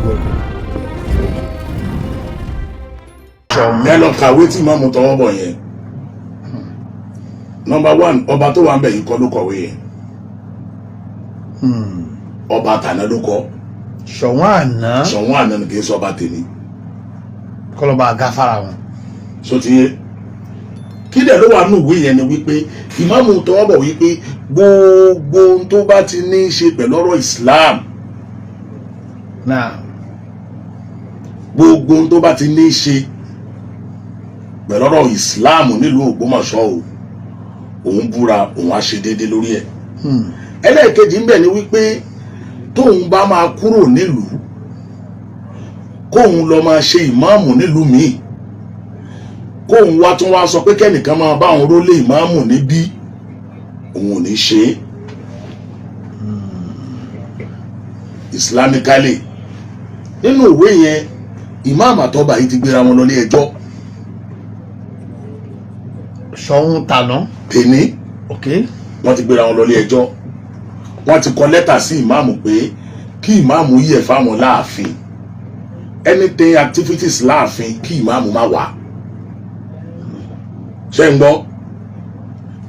Welcome. Ẹ lọ kàwé tí ìmáàmù tọwọ́ bọ̀ yẹn. Number one, ọba tó wà ń bẹ̀ yìí kọ́ ló kọ̀wé yẹn. Ọba tàná ló kọ. Ṣọ̀ún àná. Ṣọ̀ún àná ni, kì í sọ ọba tèmi. Kọlọba gáfárà wọn. So ti yé kí dẹ̀ ló wà nù ìwé yẹn ni wípé ìmáàmù tọwọ́ bọ̀ wípé gbogbo ohun tó bá ti ní í ṣe pẹ̀lú ọ̀rọ̀ Islam, náà gbogbo ohun tó bá ti ní í ṣe pẹ̀lú ọ̀rọ̀ Islam nílùú Ògbómọ̀ṣọ́ o, òun búra, òun á ṣe déédéé lórí ẹ̀. Ẹlẹ́ẹ̀kejì ń bẹ̀ ni wípé tóun bá máa kúrò nílùú, kóun lọ máa ṣe ìmáàmù nílùú míì, kóun wá tún wá sọ pé kẹ́nìkan máa bá òun rólé ìmáàmù níbí, òun ò ní ṣe é. Islamically, nínú ìwé yẹn, ìmáàmù àtọ́ba yìí ti gbéra wọn lọ ilé ẹjọ́. Ṣọ̀ún tàná. Tèmi. Ok. Wọ́n ti gbéra wọn lọ ilé ẹjọ́. Wọ́n ti kọ lẹ́tà sí ìmáàmù pé kí ìmáàmù yẹ̀ fáwọn láàfin, anything activities láàfin, kí ìmáàmù má wá. Ṣé ń gbọ́?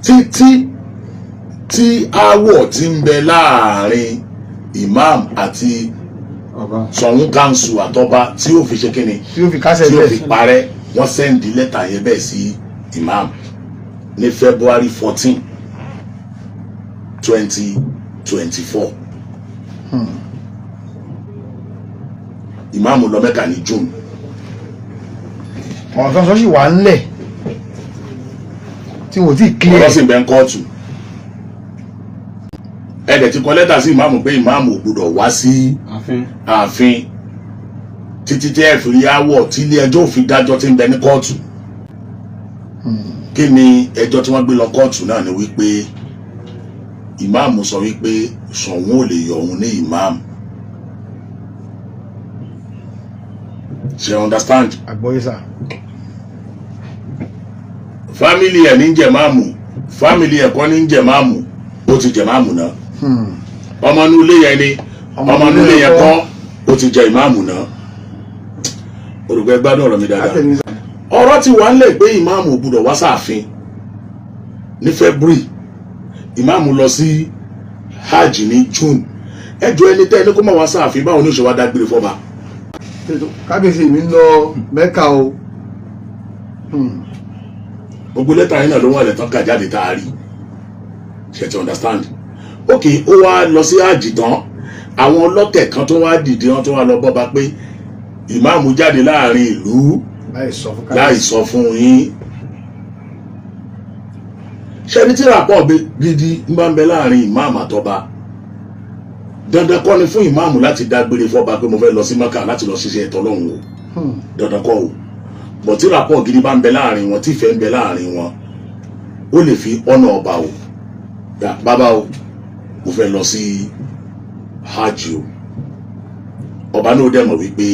Títí tí aáwọ̀ ti ń bẹ láàrin ìmáàmù àti ọba, Ṣọ̀ún council àtọba tí ó fi ṣe kíni, tí ó fi kásẹ̀ tí ó fi lẹ̀. parẹ́. Wọ́n send lẹ́tà yẹn bẹ́ẹ̀ sí imam ní February 14, 2024. Imam lọ Mẹ́kà ní June. Ọ̀rọ̀ tó ń sọ sì wà ńlẹ̀ tí wọ́n ti clear. Ọ̀rọ̀ sì ń bẹ ń kóòtù. Ẹ dẹ̀ ti kọ lẹ́tà sí imam pé imam ò gbọdọ̀ wá sí ààfin, ààfin títí tí ẹ fi rí aáwọ̀ tí ilé ẹjọ́ òfin dájọ́ tí ń bẹ ní kóòtù. Kí ni ẹjọ́ tí wọ́n gbé lọ kóòtù náà ni wípé ìmáàmù sọ wípé Ṣọ̀ún ò lè yọ òun ní ìmáàmù. Ṣe understand? Àgbọ́yé sà. Family ẹ̀ ní jẹ̀máàmù, family ẹ̀ kọ́ ní jẹ̀máàmù, ó ti jẹ̀máàmù náà. Ọmọ inú ilé yẹn ni, ọmọ inú ilé yẹn kọ́, ó ti jẹ ìmáàmù náà. Olùkọ́, gbádùn ọ̀rọ̀ mi dáadáa. Ọ̀rọ̀ ti wà nílẹ̀ pé ìmáàmù ò gbúdọ̀ wá sáàfin ní February. Ìmáàmù lọ sí hajj ní June. Ẹjọ́, ẹni tẹ́ ẹni kó má wá sáàfin, báwo ni ó ṣe wá dágbére fọ́ba? Kábíyèsí, mi ń lọ Mẹ́kà o. Gbogbo lẹ́tà yẹn náà ló wà lẹ́tàn kà jáde tá a rí. Ṣe ti understand? Ok, ó wá lọ sí hajj tán, àwọn ọlọ́tẹ̀ kan tó wá dìde, wọn tó wá lọ bọ́ba pé ìmáàmù jáde láàrin ìlú láì sọ fún láì kábíyèsí. Sọ fún yín. Ṣẹ́ni tí ràpọ̀ gidi ń bá ń bẹ láàrin ìmáàmù àtọba, dandan kọ́ ni fún ìmáàmù láti dágbére fọ́ba pé mo fẹ́ lọ sí Mẹ́kà láti lọ ṣiṣẹ́ ẹ̀tọ́ lọ́hùn o. Dandan kọ́ o. Bọ̀ tí ràpọ̀ gidi bá ń bẹ láàrin wọn, tí ìfẹ́ ń bẹ láàrin wọn, ó lè fi ọ̀nà ọba o. Yà, bàbá o, mo fẹ́ lọ sí hajj o. Ọba náà dẹ̀ mọ̀ wípé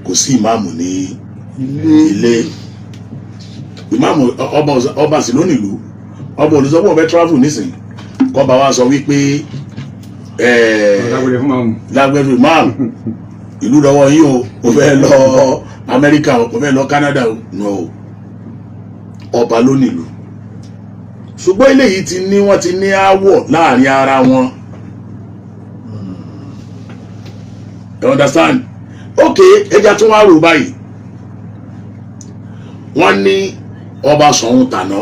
kò sí ìmáàmù ní ilé ìmáàmù. Ọba, ọba sì ló nílùú. Ọba olùsọ́gbọ̀n ọbẹ̀ travel nísìn, kọba wa sọ wípé dágbére fún màmú. Lágbẹ́fù ìmáàmù, ìlú lọ́wọ́ yín o, mo fẹ́ lọ Amẹ́ríkà o, mo fẹ́ lọ Canada o. No, ọba ló nílùú. Ṣùgbọ́n eléyìí ti ní, wọ́n ti ní aáwọ̀ láàrin ara wọn. You understand? Ok, ẹja tún wá rò báyìí. Wọ́n ní ọba Ṣọ̀ún tàná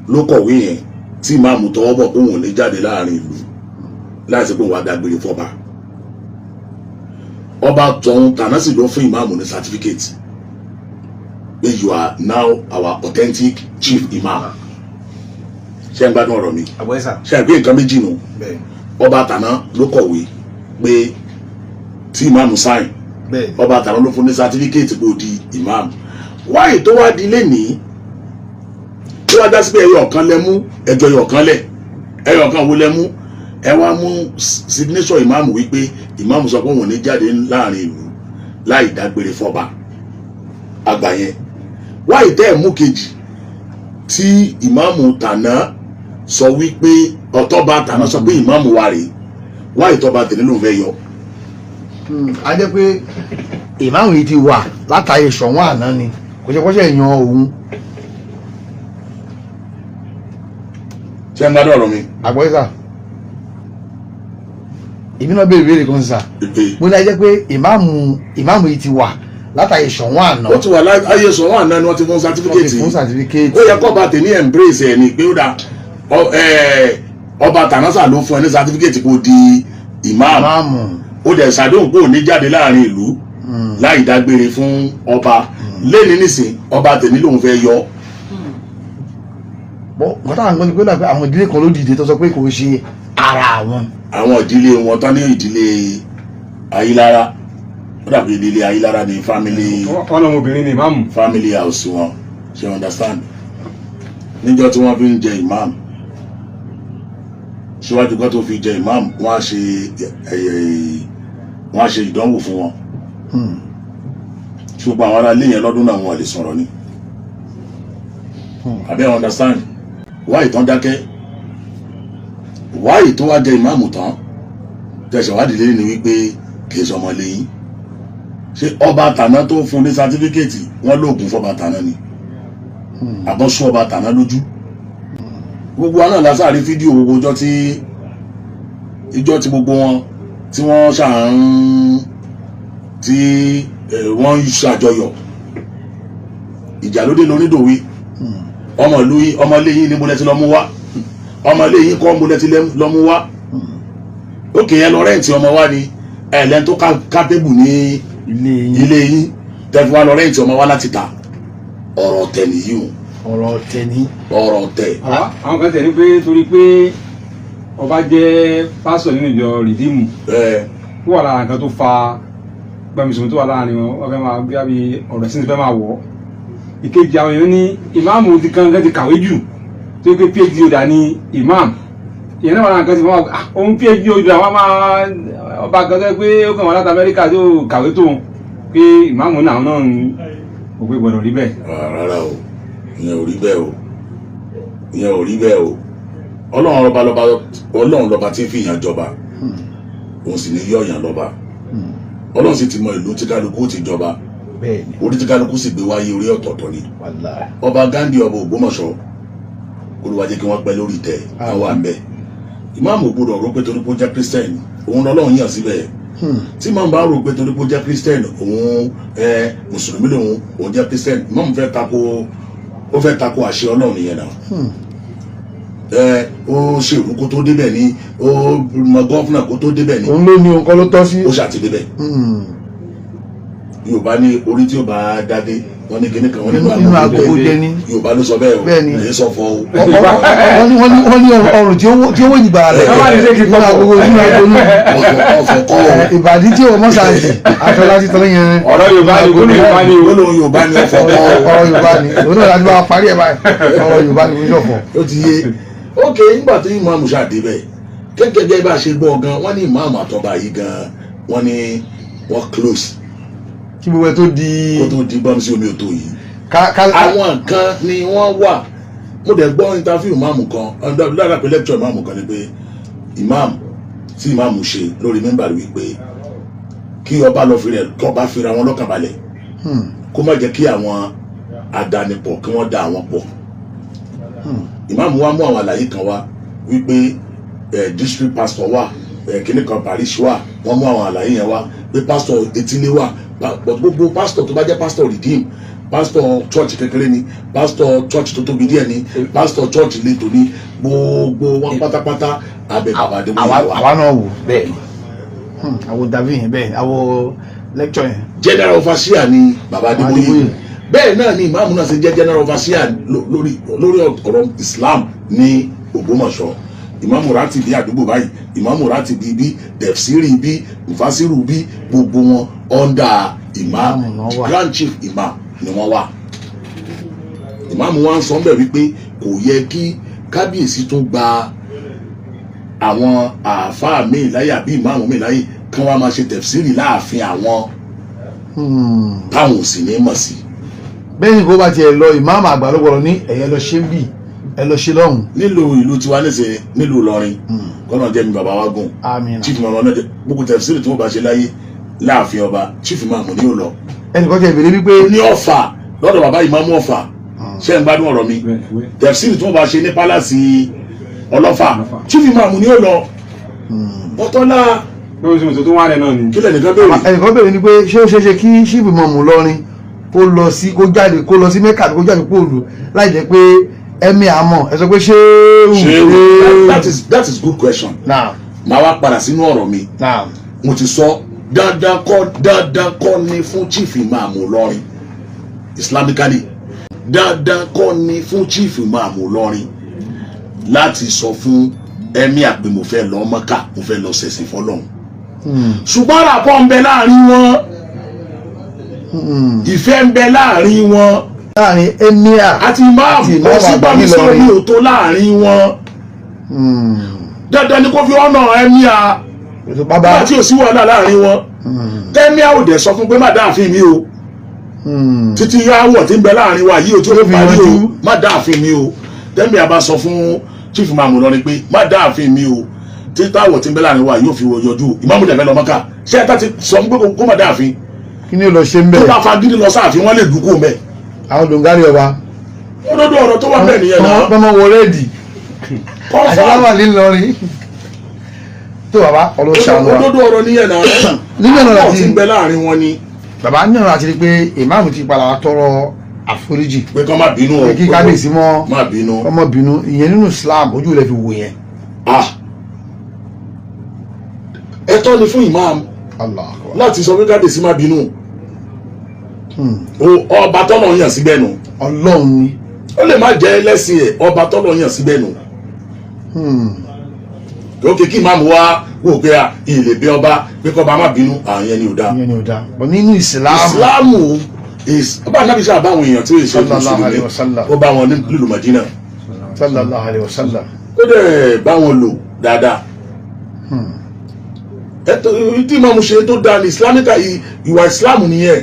ló kọ̀wé yẹn tí ìmáàmù tọwọ́ bọ̀ pé òun ò ní jáde láàrin ìlú láìsí pé òun wá dágbére fọba. Ọba Ṣọ̀ún tàná sì ló fún ìmáàmù ní certificate pé you are now our authentic chief imam. Ṣé ń gbádùn ọ̀rọ̀ mi? Àgbọ́yé sà. Ṣe àgbé nǹkan méjì nù? Bẹ́ẹ̀. Ọba tàná ló kọ̀wé pé tí ìmáàmù sign. Bẹ́ẹ̀. Ọba tàná ló fún ní certificate pé ó di ìmáàmù. Wáyé tó wá di lénìí tó wá dá sí pé ẹyọ ọ̀kan lẹ mú, ẹjọ́ ẹyọ ọ̀kan lẹ̀, ẹyọ ọ̀kan wo lẹ mú? Ẹ wá mú signature ìmáàmù wípé ìmáàmù sọ pé òun ò ní jáde láàrin ìlú láì dágbére fọba àgbà yẹn. Wáyé tẹ́ ẹ̀ mú kejì tí ìmáàmù tàná sọ wípé ọ̀tọ́ba tàná sọ pé ìmáàmù wa rèé, wáyé tọ́ba tẹ̀lé ló ń fẹ́ yọ? A jẹ́ pé ìmáàmù yìí ti wà látàyè Ṣọ̀ún àná ni, kò ṣe kọ́ṣẹ́ yan òun. Ṣé ń gbádùn ọ̀rọ̀ mi? Àgbọ̀yé sà, èmi náà béèrè béèrè kan sà. Ìpè. Mo ní a jẹ́ pé ìmáàmù yìí ti wà látàyè Ṣọ̀ún àná. Ó ti wà láyé Ṣọ̀ún àná ni wọ́n ti fún Wọ́n ti sátífíkẹ́ẹ̀tì. fún sátífíkẹ́ẹ̀tì. Ó yẹ kọ́ba tèmi embrace ẹ̀ ní pé ó dà, ọba tànásà ló fún ẹ ní sátífíkẹ́ẹ̀tì kó di ìmáàmù. Ìmáàmù. Ó dẹ̀ ṣàdéhùn pé ò ní jáde láàrin ìlú láì dágbére fún ọba lẹ́ni nísìn, ọba tèmi lòun fẹ́ yọ. Bọ́ nǹkan táwọn gbọ́n ni pé ó dà pé àwọn ìdílé kan ló dìde tó sọ pé kò ṣe ara àwọn. Àwọn ìdílé wọn tán ní ìdílé Ayílára, ó dàbí ìdílé Ayílára ní family. Wọn lọmọ obìnrin ni ìmáàmù. Family house wọn, ṣe understand? Níjọ́ tí wọ́n fi ń jẹ imam, síwájú kan tó fi jẹ imam, wọ́n á ṣe ìdánwò fún wọn. Ṣùgbọ́n àwọn ará ilé yẹn lọ́dún náà, wọn lè sọ̀rọ̀ ni. Àbí ẹ understand wáyé tán dákẹ́, wáyé tó wá jẹ ìmáàmù tán tẹ̀sán wádìí lé ní wípé kì í sọmọ lẹ́yìn. Ṣé ọba tàná tó fún ní sátífíkẹ́ẹ̀tì, wọ́n lóògùn fọba tàná ni, àbọ̀ sún ọba tàná lójú? Gbogbo wa náà la sáà rí fídíò gbogbo ọjọ́ tí ìjọ tí gbogbo wọn tí wọ́n ṣà ń tí wọ́n ń ṣàjọyọ̀ ìjà lóde lónídòwe. Ọmọ ìlú yín, ọmọ ilé yín ní mo lẹ ti lọ mú wá, ọmọ ilé yín kọ́ mo lẹ ti lọ mú wá. Ókè, ẹ lọ rent ọmọ wa ni ẹ lẹ́ni tó capable ní ilé yín. Ilé yín tẹ́fí wa lọ rent ọmọ wa láti ta. Ọ̀rọ̀ ọ̀tẹ̀ nìyí o. Ọ̀rọ̀ ọ̀tẹ̀ ní. Ọ̀rọ̀ ọ̀tẹ̀. Àwọn kan tẹ̀ ní pé torí pé ọba jẹ́ pásítọ̀ nínú ìjọ Redeem, ó wà lára nǹkan tó fa gbẹmísùn tó wà láàrin wọn. Wọ́n fẹ́ máa bí i ọ̀rọ̀ ẹ̀sìn ti fẹ́ máa wọ̀ ọ́. Ìkejì, àwọn èèyàn ní ìmáàmù ti kan ti kàwé jù, tó yẹ pé PhD holder ní ìmáàmù ìyẹn náà wà lára nǹkan tí wọ́n wà. Òun PhD holder, wọ́n máa ọba kan tó yẹ pé ó kàn wọ́n láti Amẹ́ríkà tó kàwé tó pé ìmáàmù náà náà ń kò pé gbọ́dọ̀ rí bẹ́ẹ̀. Rárá o, ìyẹn ò rí bẹ́ẹ̀ o, ìyẹn ò rí bẹ́ẹ̀ o. Ọlọ́run ọba lọ́ba, Ọlọ́run lọ́ba tí ń fi ìyàn jọba, òun sì ní yọ̀yàn lọ́ba. Ọlọ́run sì ti mọ ìlú tí kálukú ti jọba. Bẹ́ẹ̀ ni. Orí tí kálukú sì gbé wáyé, orí ọ̀tọ̀ọ̀tọ̀ ni. Wàláhì. Ọba Gandhi, ọba Ògbómọ̀ṣọ́, Olúwa jẹ́ kí wọ́n pẹ́ lórí ìtẹ́ àwọn wà ń bẹ̀. Ìmáàmù ò gbọ́dọ̀ rò pé torí pé ó jẹ́ Christian, òun lọ́lọ́run yàn síbẹ̀. Tí màmú bá rò pé torí pé ó jẹ́ Christian, òun ẹ mùsùlùmí lòun, òun jẹ́ Christian, ìmáàmù fẹ́ tako, ó fẹ́ tako àṣẹ Ọlọ́run nìyẹn náà. Ẹ ó ṣèrú kó tó débẹ̀ ni, ó mọ governor kó tó débẹ̀ ni. Òun ló ní òun kọ́ ló tọ́ sí. Ó ṣàti débẹ̀. Yorùbá ní orí tí ó bá dádé, wọn ní kíní kan, wọn nínú Inú agogo Dédé. jẹ ní. Yorùbá ló sọ bẹ́ẹ̀ o. Bẹ́ẹ̀ ni. Èyí sọ fọ o. Wọ́n ní ọrùn tí ó wò ìgbà rẹ̀. Wọ́n bá ní ṣé kí n Nínú agogo, nínú agogo ní. Ọ̀fọ̀ kọ́ o. Ìbàdí tí o mọ́sáàsì aṣọ láti tọ́lé yẹn. Ọ̀rọ̀ Yorùbá ni, gbólóhùn Yorùbá ni o. Gbólóhùn Yorùbá ni ọ̀fọ̀ kọ́ o. Ọ̀rọ̀ Yorùbá ni, òun náà láti bá wa parí ẹ̀ báyìí. Ọ̀rọ̀ Yorùbá ni oníṣọ̀fọ̀. Ó ti yé. Ok, nígbà tí ìmáàmù ṣàdé bẹ́ẹ̀, gẹ́gẹ́ bí bá a ṣe gbọ́ gan, wọ́n ní ìmáàmù àtọ́ba yìí gan, wọ́n ní wọ́n close. Kí gbogbo ẹ tó di. Kó tó di gbọ́n sí omi òtó yìí. Ká ká. Àwọn kan ni wọ́n wà. Mo dẹ̀ gbọ́ interview ìmáàmù kan lára pé lecture ìmáàmù kan ni pé ìmáàmù tí ìmáàmù ṣe lórí mímbàrí wípé kí ọba lọ fi rẹ̀, kí ọba fira wọn lọ́kàn balẹ̀, kó má jẹ́ kí àwọn àdánipọ̀ kí wọ́n da àwọn pọ̀. Ìmáàmù wa mú àwọn àlàyé kan wá wípé district pastor wà, kíní kan parish wà. Wọ́n mú àwọn àlàyé yẹn wá pé pastor etílé wà, but gbogbo pastor tó bá jẹ́ pastor Redeem, pastor church kékeré ni, pastor church tó tóbi díẹ̀ ni, pastor church létò ni, gbogbo wọn pátápátá abẹ bàbá Adébóyè wà. Àwa náà wò bẹ́ẹ̀ ni, àwọn interview yẹn bẹ́ẹ̀ ni, àwọn lecture yẹn. General overseer ni bàbá Adébóyè. Adébóyè. Bẹ́ẹ̀ náà ni ìmáàmù náà ṣe jẹ́ general overseer lórí ọ̀rọ̀ Islam ní Ògbómọ̀ṣọ́. Ìmáàmù rántí bí àdúgbò báyìí, ìmáàmù rántí bí bí tẹ̀fsírì bí mufasiru bí, gbogbo wọn under ìmáàmù. Ìmáàmù náà wà. Grand chief imam ni wọ́n wà. Ìmáàmù wa ń sọ bẹ́ẹ̀ wípé kò yẹ kí kábíyèsí tún gba àwọn àáfàá míì láyè àbí ìmáàmù míì láyè kí wọ́n máa ṣe tẹ̀fsírì láàfin àwọn táwọn ò sì ní mọ̀ sí. Bẹ́ẹ̀ ni, kó bá tiẹ̀ lọ, ìmáàmù àgbà ló gbọ́dọ̀ ní ẹ̀yẹ lọ ṣe ń bì, ẹ lọ ṣe lọ́hùn. Nílùú ìlú tiwa nísìnyí, nílùú Ìlọrin, kọ́nà jẹ́ mi bàbá wa gùn. Àmín. Chief mama náà jẹ́ gbogbo tẹ̀fsírì tí wọ́n bá ṣe láyé. Láàfin ọba, chief imam ní ò lọ. Ẹnìkan tẹ ìbéèrè wípé ní Ọ̀fà lọ́dọ̀ bàbá ìmáàmù Ọ̀fà, ṣé ń gbádùn ọ̀rọ̀ mi? Tẹ̀síìrì tí wọ́n bá ṣe ní pálásì Ọlọ́fà, chief imam ní ò lọ. Ọ̀tọ́lá tó wà rẹ̀ náà ni. Kílẹ̀ nìkan béèrè. Ẹnìkan béèrè ni pé ṣé ó ṣeéṣe kí chief imam Ìlọrin kó lọ sí, kó jáde, kó lọ sí Mẹ́kà, kó jáde kó lù láì jẹ́ pé ẹ̀mí àmọ́ ẹ sọ pé ṣé ṣé that is good question. Naam. Màá wá padà sínú ọ̀rọ̀ mi. Naam. Mo ti sọ dandan kọ́ ni fún chief imam Ìlọrin islamically, dandan kọ́ ni fún chief imam Ìlọrin láti sọ fún emir pé mo fẹ́ lọ Mọ́kà, mo fẹ́ lọ ṣẹ̀sìn fọlọ́run. Ṣùgbọ́n àràpọ̀ ń bẹ láàrin wọn, ìfẹ́ ń bẹ láàrin wọn, láàrin emir àti imam, kò sí gbàmí sórí òtó láàrin wọn. Dandan ni kó fi ọ̀nà emir bàbá tí ò sí wàhálà láàrin wọn. Tẹ́míà ò dẹ̀ sọ fún pé má dáàfin mi o, títí yáwọ̀ tí ń bẹ láàrin wa yìí o tí ó fi parí o, má dáàfin mi o. Tẹ́míà bá sọ fún chief imam Ìlọrin pé má dáàfin mi o, títí táwọ̀ tí ń bẹ láàrin wa yóò fi yọjú. Ìmáàmù dẹ̀ fẹ́ lọ Mọ́kà, ṣé ẹ tá ti sọ fún pé kó má dáàfin? Kí ni ó lọ ṣe ń bẹ̀? Tó bá fagídí lọ sáàfin, wọ́n lè dúkú mẹ́. Àwọn dòǹgárì ọba. Òdodo ọ̀rọ̀ tó wà bẹ́ẹ̀ nìyẹn náà. Pọ́nmọ́ wọ rẹ́ẹ̀dì. Àti láwà nílọrin. Tó bàbá ọlọ́run ṣàánú wa. Òdodo ọ̀rọ̀ nìyẹn náà. Nínú ọ̀nà àti ń bẹ láàrin wọn ni. Bàbá nínú ọ̀nà àti rí pé ìmáàmù ti padà wá tọrọ àforíjì. Pé kọ́ má bínú o. Pé kí kábíyèsí mọ́ má bínú. Ọmọ bínú ìyẹn nínú Islam, ojú rẹ̀ fi wò yẹn. Ẹ̀tọ́ ni fún ìmáàmù láti sọ pé kábíyèsí má bínú. Ọba tọ́lọ̀ yàn síbẹ̀ nù. Ọlọ́run ni. Ó lè má jẹ́ ẹlẹ́sìn ẹ̀, ọba tọ́lọ̀ yàn síbẹ̀ nù. Òkè kí ìmáàmù wá wò pé à ilé bí ọba pé kọ́ba má bínú, àyẹn ni ò dáa. Ìyẹn ni ò dáa. Bọ̀ nínú ìsìláàmù. Ìsìláàmù ọba anábì sábà báwọn èèyàn tí ó ṣe mùsùlùmí, ó bá wọn ní lílù Mádínà. Sallallahu alayhi wa sallam. Ó dẹ̀ bá wọn lò dáadáa. Tí ìmáàmù ṣe tó dáa ní Islamic, ìwà ìsìláàmù nìyẹn.